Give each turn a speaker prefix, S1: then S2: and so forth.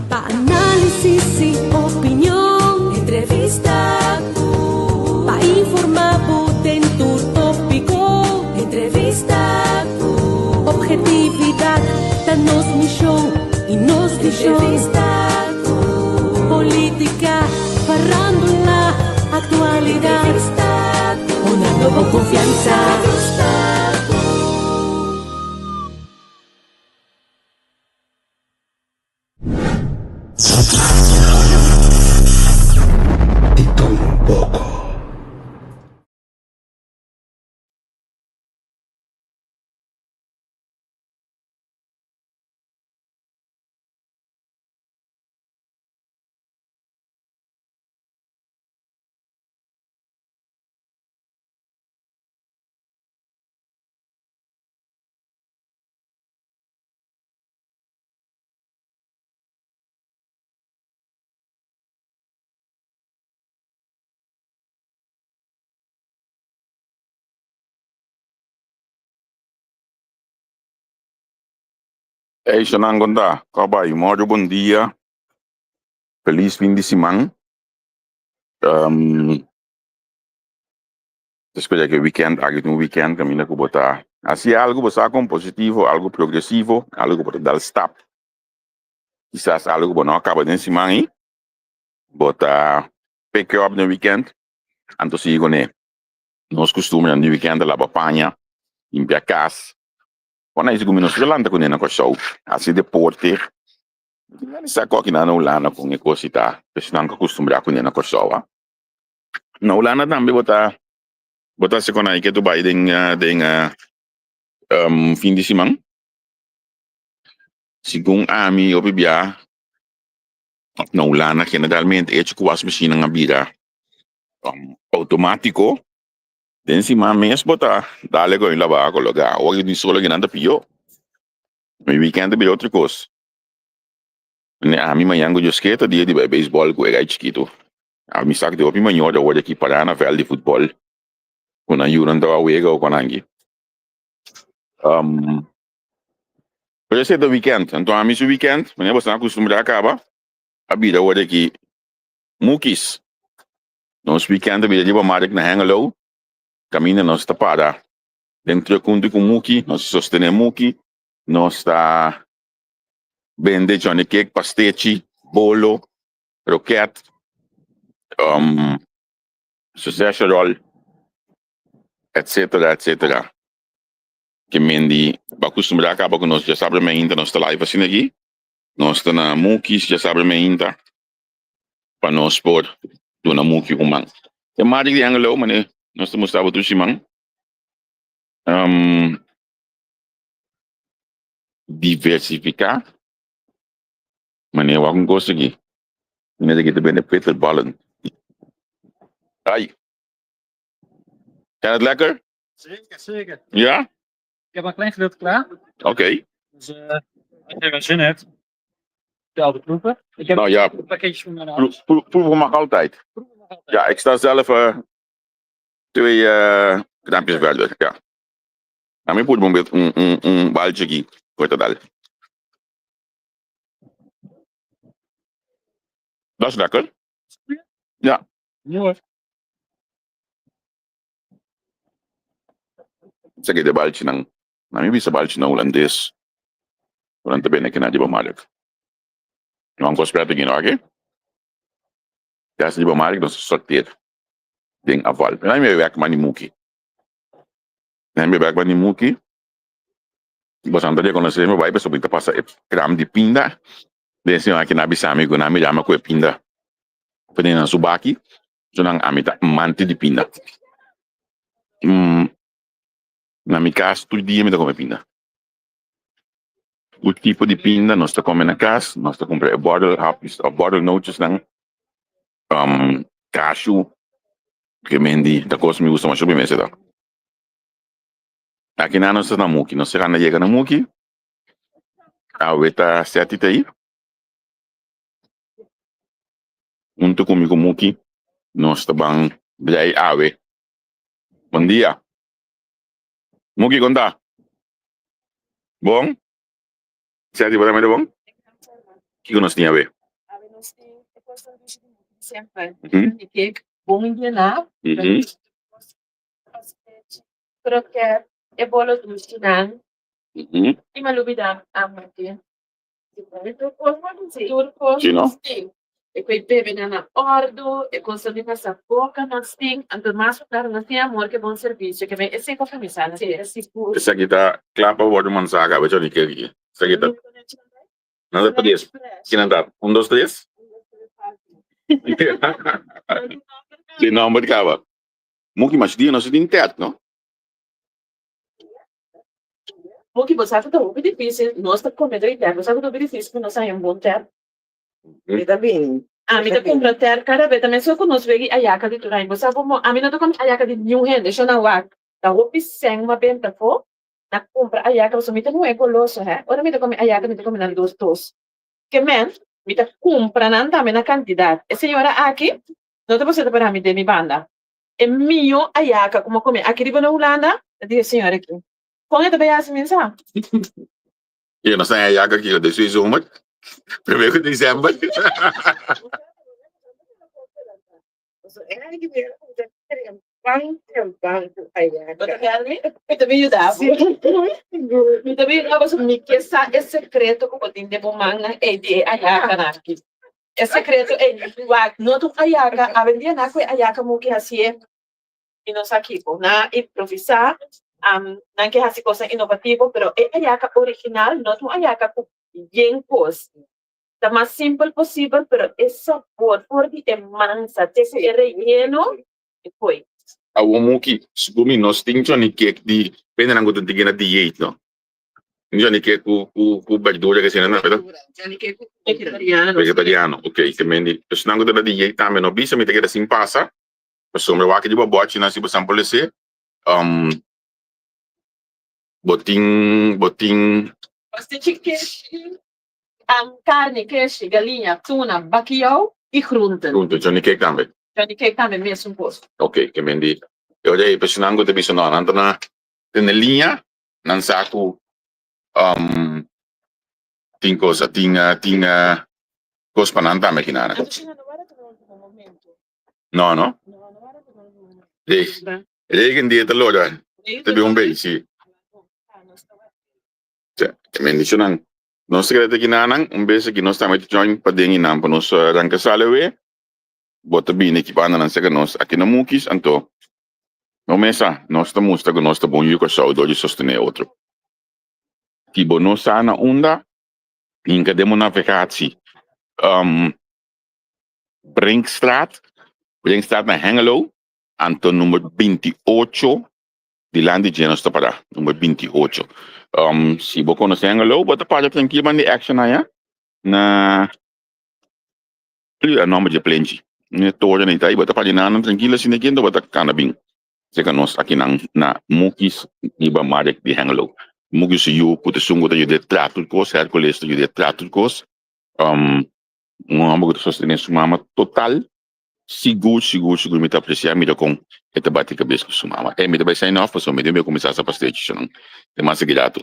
S1: Pa análisis i opinion. Entrevista ku. Pa informá bo den tur tópiko. Entrevista ku. Obhetividat ta nos mishon i nos vishon. Entrevista ku. Polítika, farándula, aktualidat. Entrevista ku. Honrando bo konfiansa. Entrevista ku.
S2: Di todo un poco.
S3: Ey Shanan con ta? Con bay? Morjo bon dia. Feliz fin di siman. Um, ta spera ke weekend aki ta un weekend kaminda ku bo ta hasi algu bo sa kon positivo, algu progresivo, algu ku bo ta dal stap. Kisas algu ku bo no a kaba den siman ei, bo ta pick up den weekend, anto sigui kuné. Nos kustumbernan di weekend ta laba paña, limpia kas. Ora nan ku mi no ta lanta kuné na Kòrsou, hasi deporte. Mi sa ku akinan na Hulanda kon e kos ei ta, esnan ku a kustumbrá kuné na Kòrsou. Na Hulanda tambe bo ta bo ta hasi kon ke tu bai den den fin di siman. Segun ami hopi bia na Hulanda generalmente echo ku wasmashinnan a bira outomatiko den siman mes bo ta dale ku laba a koloká. Awor di solo kinan ta pió. Mi weekend ta bira otro kos. Ami mañan ku Dios ke ta dia di bai beisbòl ku e gai chikitu. Ami sa ku tin hopi mañor awor aki pará na vèlt di futbòl ku nan yunan ta wega o kuananki. Pero esei ta wikènt. Anto ami su wikènt, manera boso a kustumbrá kaba, a bira awor aki mukis. Nos wikènt a bira riba mark na Hengelo, kaminda nos ta para den trùk huntu ku muki, nos ta sostené muki, nos ta bende johnny cake, pastechi, bolo. Roket, sausage roll, etcetera, etcetera. Ke men di bo a kustumbrá kaba ku nos djasabra meinta nos ta live asina aki. Nos ta na Mukis djasabra meinta pa nos por duna Muki un man. E Magic di Angelou mane nos ta mustra bo tur siman. Diversifiká. Meneer, wak un kos aki. Meneer aki ta bende bitterballen. Ai. Gaat het lekker?
S4: Zeker, zeker.
S3: Ja?
S4: Ik heb een klein gedeelte klaar.
S3: Oké.
S4: Dus eh, als jij wel zin hebt, tel de proeven. Ik heb
S3: Nou ja,
S4: een pakketje voor mijn ouders.
S3: Proeven mag altijd.
S4: Proeven mag altijd.
S3: Ja, ik sta zelf eh, twee eh kraampjes verder. Ja. Nou, mi put un, un, un baltje aki. Korta dal. Dat is lekker. Ja.
S4: Mooi.
S3: Esaki ta e balchinan. Na mi bisa balchinan hulandes. Ku nan ta bende aki na riba mark. No an kos prèt aki no aki. Kas riba mark nos ta sorteer den afval. Pero nan mi bai bèk mandi muki. Nan mi bai bèk mandi muki. Boso ta rekonosé mi bai pasobra mi ta pasa e kram di pinda. Den señor aki nan a bisa mi ku nan a mira mi ku e pinda pone nan su baki, so nan ami ta amante di pinda. Na mi kas tur dia mi ta kome pinda. Tur tipo di pinda nos ta kome na kas, nos ta kumpra e bòrel hapjes òf bòrel nootjesnan, kashu, kemendi, ta kos mi gusta masha hopi mester ta. Aki nan nos ta na Muki. Nos a yega na Muki. Awe ta seti ta ei. Hunto ku mi ku Muki nos ta ban drei awe. Bon dia. Muki kon ta? Bon? Seti bo ta mete bon? Kiko nos tin awe?
S5: Nos tin e kosnan dushi di muchu semper. Di cake bon llená. Kroket, e bolo dushinan. I mi a lubida amanti. Tur kos nos tin. E ku e bebenan na òrdu, e kosnan di pasa boka nos tin. Anto mas ku klaro nos tin amor ku e bon servisio. Ke men esei pa kuminsá nos tin sigur.
S3: Esaki ta kla pa wòrdu mansa kaba Johnny Cake. Esaki ta. Nan ta tres. Kinan ta? Un, dos, tres? Di nomber kaba. Muki mas dia nos tin tèt, no?
S5: Muki, bo sa ku ta hopi difísil. Nos ta kome dor i tèt. Bo sa ku ta hopi difísil pa nos haña un bon tèt?
S6: Mi ta bini.
S5: Ami ta kumpra tèt kada bes. Ta meskos ku nos wegi ayaka di tur aña. Bo sa komo ami no ta kome ayaka di niun hende. Shona wak. Ta hopi sèn m'a benta afó. Na kumpra ayaka pasobra mi ta muhé goloso hè. Ora mi ta kome ayaka mi ta kome nan dos dos. Ke men mi ta kumpra nan tambe na kantidat. E señora aki no ta por ta para mi den mi banda. E mihó ayaka ku mi a kome aki riba na Hulanda ta di e señora aki. Kon e ta bai hasi mi sa?
S3: Yo no sa e ayaka aki den su zomer, primero di december.
S5: Bo ta bel mi? Mi ta bin yuda bo. Mi ta bin yuda bo pasobra mi ke sa e sekreto ku bo tin den bo mannan ei di e ayakanan aki. E sekreto ei, wak, no ta un ayaka, awendia nan ku e ayaka mo ke hasié i no sa kiko. Nan a improvisá, nan ke hasi kosnan inovativo, pero e ayaka original no ta un ayaka ku yen kos. Ta mas simpel posibel pero e sabor for di e mansa te ku e relleno e koi.
S3: Awor Muki, sigur mi nos tin Johnny Cake di pendenan ku ta digui na dieet no. Johnny Cake ku ku ku berdura ke asina no verdad?
S5: Johnny Cake ku vegetariano.
S3: Vegetariano, ok. Ke men di esnan ku ta na dieet tambe no bisa mi ta keda sin pasa pasobra wak di bo bòchinan si bo san por lese bo tin bo tin.
S5: Pastichi keshi. Carni, keshi, galiña, tuna, bakiou y groenten.
S3: Groenten, Johnny Cake tambe.
S5: Johnny Cake tambe mesun cos.
S3: Ok, ke men di. E ora ei personan ku ta bisa no, nan ta na tene liña, nan sa ku tin cosa, tin tin cos pa nan tambe kinan. No, no. Regen di e ta logra, ta bin un bei, si. Ke men di nan. Nos ta keda te kinanan, un bes aki nos tambe ta join paden i nan pa nos ranka sali awe. Bo ta bini aki banda nan seka nos aki na Mukis, anto no mesa nos ta mustra ku nos ta bon yu Kòrsou dor di sostené otro. Si bo no sa na unda, hinka den bo navegatie. Brinkstraat, Brinkstraat na Hengelo, anto number 28 Dilanti dje nos ta para, number 28. Um, si bo conoce Hengelo, bo ta para tranquil ban di action aya na a nomber dje plenchi. Ne toren ei ta, bo ta para nan tranquil asina aki, bo ta cana bin. Seka nos aki nan na Mukis riba Marek di Hengelo. Mukis su yu ku ta esun ku ta yuda e traha tur kos, Hercules ta yuda e traha tur kos. Um, un homber ku ta sostene su mama total. Sigur sigur sigur mi ta aprecia mira con e ta bati cabes cu su mama. E mi ta bay sign off pasobra mi den bay cuminsa sa pastechi su nan. Te mas aki rato.